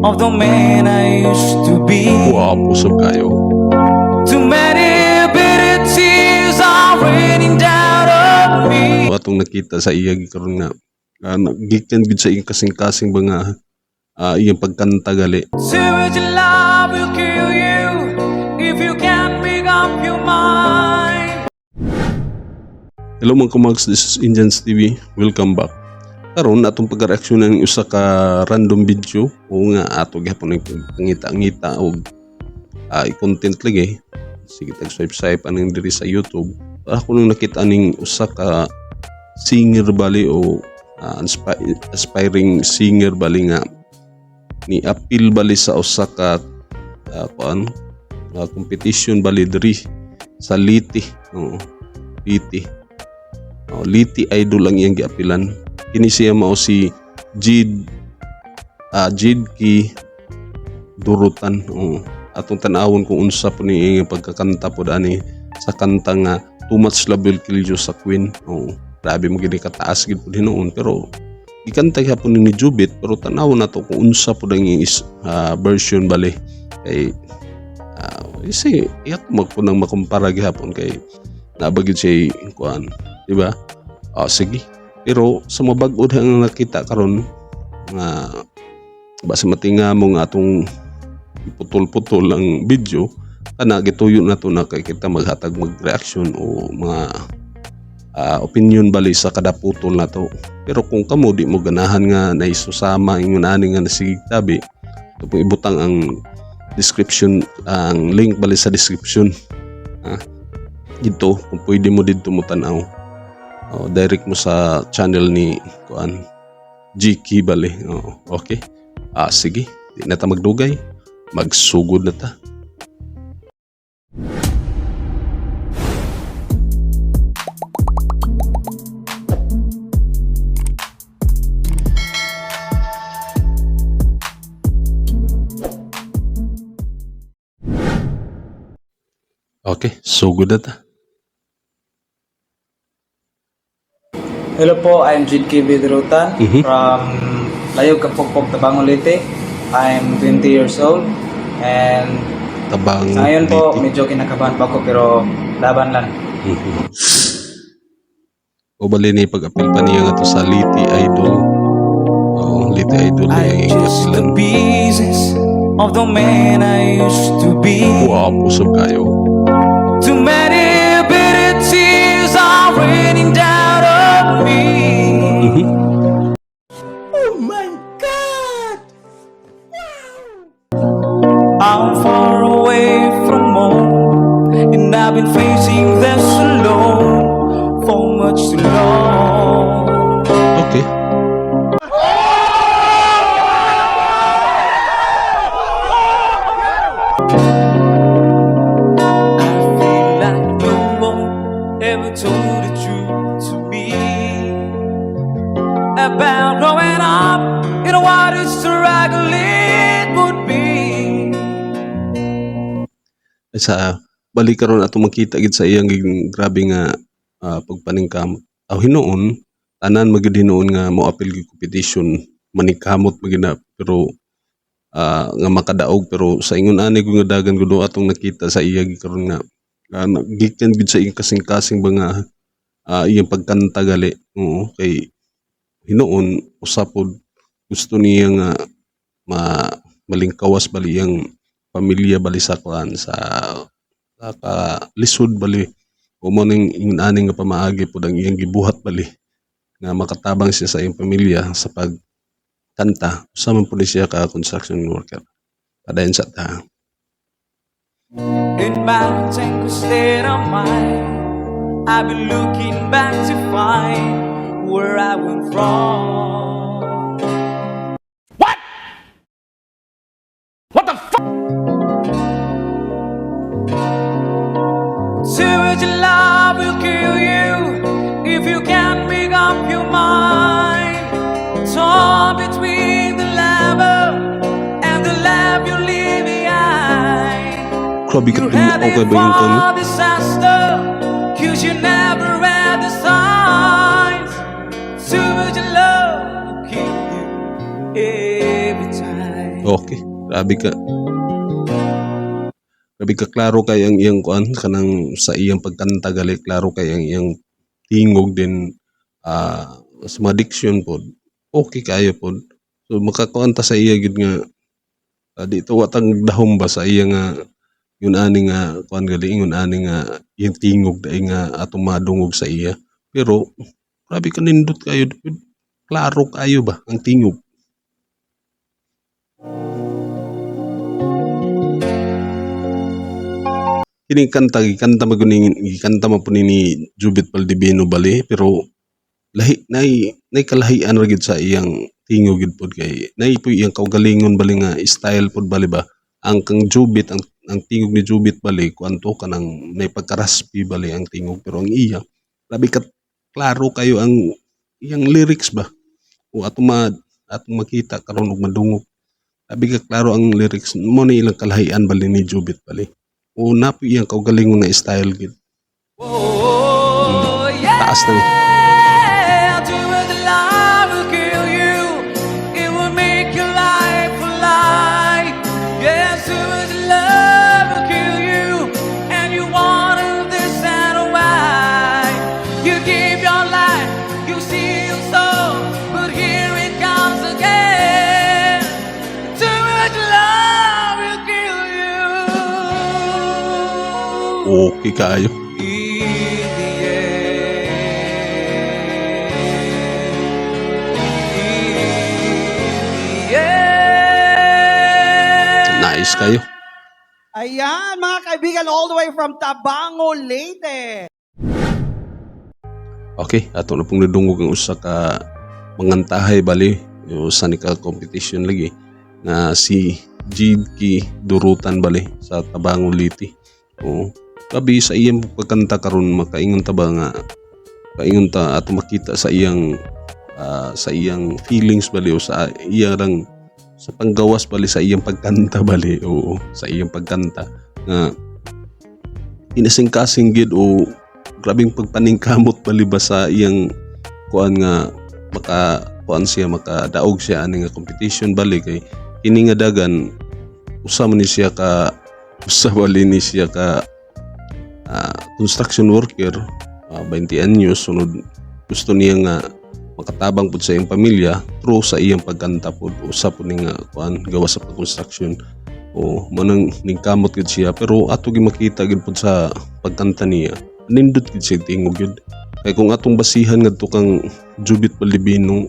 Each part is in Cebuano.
Of the man I used to be. Guwapo sab kayo. Too many bitter tears are raining down on me. Atong nakita sa iya karon nga gikan gid sa iyang kasing-kasing ba nga iyang pagkanta gali. Too much love will kill you if you can't make up your mind. Hello mga kumags, this is Indians TV. Welcome back. Karon atong pagreaksyon ng usa ka random video o nga ato gihapon ning pangita-ngita og i-content lagi. Sige tag swipe swipe aning diri sa YouTube. Ako nung nakita ning usa ka singer bali o aspiring singer bali nga ni appeal bali sa usa ka kuan competition bali diri sa Leyte. Oo. Leyte. Oh, Leyte Idol ang iyang giapilan. Kini siya mao si Jid Jid Ki Durutan. Oo. Atong tan-awon kung unsa po ni iyang pagkakanta po ani sa kanta nga "Too Much Love Will Kill You" sa Queen. Oo. Grabe mo gini kataas gid po hinuon pero gikanta gihapon ni Jubit, pero tan-awon nato kung unsa po ang iyang version bali kay isi iyat mo po nang makumpara gihapon kay nabagid siya kuan, di ba? Ah, sige. Pero sa mabag-o ang nakita karon nga basta matinga mo nga atong iputol-putol ang video kana gituyo na to na kay kita maghatag mag-reaction o mga opinion bali sa kada putol na to. Pero kung kamo di mo ganahan nga naisusama ingon ani nga nasigig tabi, ito po ibutang ang description, ang link bali sa description. Ah, dito kung pwede mo didto mo tan-aw. Oh, direct mo sa channel ni kuan GK bali. Oh, okay. Ah, sige. Di na ta magdugay. Magsugod na ta. Okay, sugod na ta. Hello po, I'm Jid K. Vidrutan from Layog, Kampong Tabangon, Leyte. I'm 20 years old and Tabang sa ngayon po, Leyte. Medyo kinakabahan pa ako pero laban lang. O bali ni pag-apil pa niya nga to sa Leyte Idol. Oo, Leyte Idol niya I'm ang just the apilan. pieces of the man I used to be. Guwapo sab kayo. Too many bitter tears are raining down on me. I'm far away from home, and I've been facing this alone for much too long. I feel like no one ever told the truth to me about growing up and what a struggle it would be. Sa balik karon ato makita gid sa iyang grabe nga pagpaningkamot. Aw hinuon tanan magyud hinuon nga mo-apil gyud competition maningkamot magyud na pero nga makadaog, pero sa ingon ani gud nga dagan gud atong nakita sa iya gid karon nga gikan gid sa iyang kasing-kasing ba nga iyang pagkanta gali. Oo, kay hinuon usa pod gusto niya nga ma malingkawas bali iyang pamilya bali sa kuan sa ka lisod bali o mo ning ingon ani nga pamaagi pod ang iyang gibuhat bali nga makatabang siya sa iyang pamilya sa pagkanta. Usa man pud ni siya ka construction worker. Padayon sa ta. In my tangled state of mind, I've been looking back to find where I went wrong. What? What the fuck? Too much love will kill you if you can't make up your mind. Torn between the lover and the love you leave behind. Grabe ka You're okay headed ba yung tono? For disaster, 'cause you never read the signs. Too much love will kill you every time. Okay, grabe ka. Grabe ka klaro kay ang iyang kuan, kanang sa iyang pagkanta gali, klaro kay ang iyang tingog din, sa mga diction pod. Okay kaayo pod. So makakuan ta sa iya gid nga dito wa tang dahom ba sa iya nga yun ani nga kuan gali, ingon ani nga iyang tingog dai nga atong madungog sa iya. Pero grabe ka nindot kayo, klaro kayo ba ang tingog. Kining kanta gikanta man guni, gikanta man pud ni Jubit Valdivino bali, pero lahi nay kalahian ra gid sa iyang tingog gid pod, kay nay po iyang kaugalingon bali nga style pod bali ba. Ang kang Jubit, ang tingog ni Jubit bali kuan to, kanang nay pagka-raspy bali ang tingog, pero ang iya labi ka klaro kayo ang iyang lyrics ba, o atong ma atong makita karon ug madungog, labi ka klaro ang lyrics mo ni ilang kalahian bali ni Jubit bali, o na po iyang kaugalingon nga style gid. Oh, yeah. Taas na ni. Too much love will kill you. It will make your life a lie. Yes, too much love will kill you. And you wanna decide why. You give your life, you see your soul, but here it comes again. Too much love will kill you. Okay kaayo. In the end. In the end. Nice kayo. Ayan, mga kaibigan, all the way from Tabango, Leyte. Okay, ato na pong nadungog ang usa ka mangantahay bali, usa ni ka competition lagi nga si Jidki Durutan bali sa Tabango, Leyte. Oo. Gabi sa iyang pagkanta karon, makaingon ta ba nga kaingon ta ato makita sa iyang feelings bali o sa iyang sa panggawas bali sa iyang pagkanta bali, oo, sa iyang pagkanta nga inasing-kasing gid o grabing pagpaningkamot bali ba sa iyang kuan nga maka kuan siya, makadaog siya ani nga competition bali, kay kini nga dagan usa man ni siya ka usa bali ni siya ka construction worker, 20 anyos, sunod gusto niya nga makatabang pud sa iyang pamilya through sa iyang pagkanta pud. Usa pud ni nga kuan gawas sa pag-construction o manang ningkamot gid siya, pero ato gi makita gid pud sa pagkanta niya, nindot gid siya tingog gid, kay kung atong basihan ngadto kang Jubit Valdivino,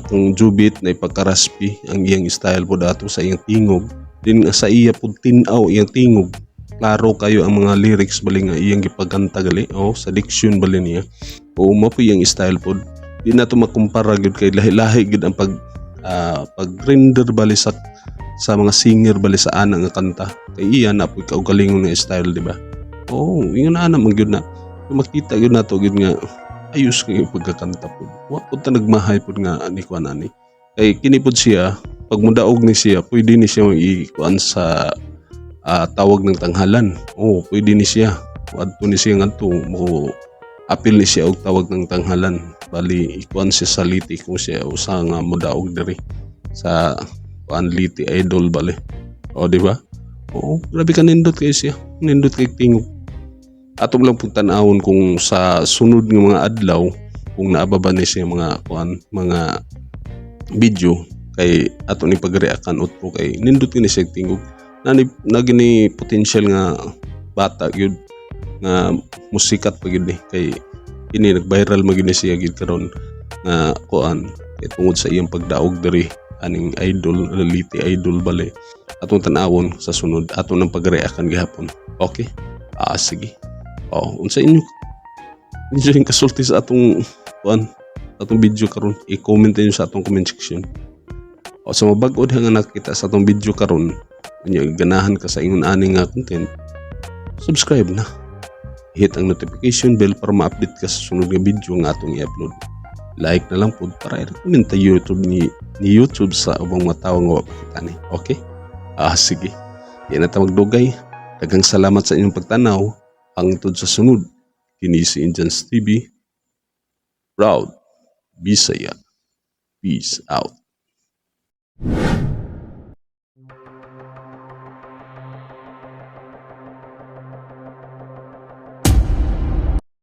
kung Jubit na ipagka-raspy ang iyang style pud ato sa iyang tingog din, sa iya pud tin-aw iyang tingog, klaro kayo ang mga lyrics bali nga iyang gipagkanta gali o sa diction bali niya o mo po iyang style pod. Di na to makumpara gyud kay lahi-lahi gyud ang pag-render bali sa mga singer bali sa ana nga kanta, kay iya na pud kaugalingon nga style, di ba? Oo, ingon na man gyud na makita gyud nato gyud nga ayos kay pagkakanta pud. Wa pud ta nagmahay pud nga ni kuan ani, kay kini pud siya, pag mudaog ni siya, pwede ni siya ikuan sa tawag ng tanghalan. Oo, pwede ni siya. Adto ni siya ngadto mo apil ni siya og tawag ng tanghalan. Bali ikuan siya sa Leyte kung siya usa nga modaog diri sa kuan Leyte Idol bali. O, di ba? Oo, grabe ka nindot kay siya. Nindot kay tingog. Ato lang pong tan-awon kung sa sunod nga mga adlaw kung naaba ba ni siya mga kuan, mga video, kay ato ni pagreakan utro, kay nindot ni siya tingog na na gini potential nga bata gyud nga musikat pa gyud ni, kay kini nag-viral man gyud ni siya gyud karon nga kuan kay tungod sa iyang pagdaog diri aning idol, Leyte Idol bali. Atong tan-awon sa sunod, ato nang pagreakan gihapon. Okay, sige. Oh, unsa inyo inyo yung kasulti sa atong kuan, atong video karon? I-comment ninyo sa atong comment section. O sa mabag-o nga nakita sa atong video karon unya ganahan ka sa ingon ani nga content, subscribe na, hit ang notification bell para ma-update ka sa sunod nga video nga atong i-upload. Like na lang pod para i-recommend ta YouTube ni YouTube sa ubang mga tawo nga wa pa kita ni. Okay, sige, di na ta magdugay. Daghang salamat sa inyong pagtanaw. Hangtod sa sunod, kini si Indians TV, proud Bisaya. Peace out.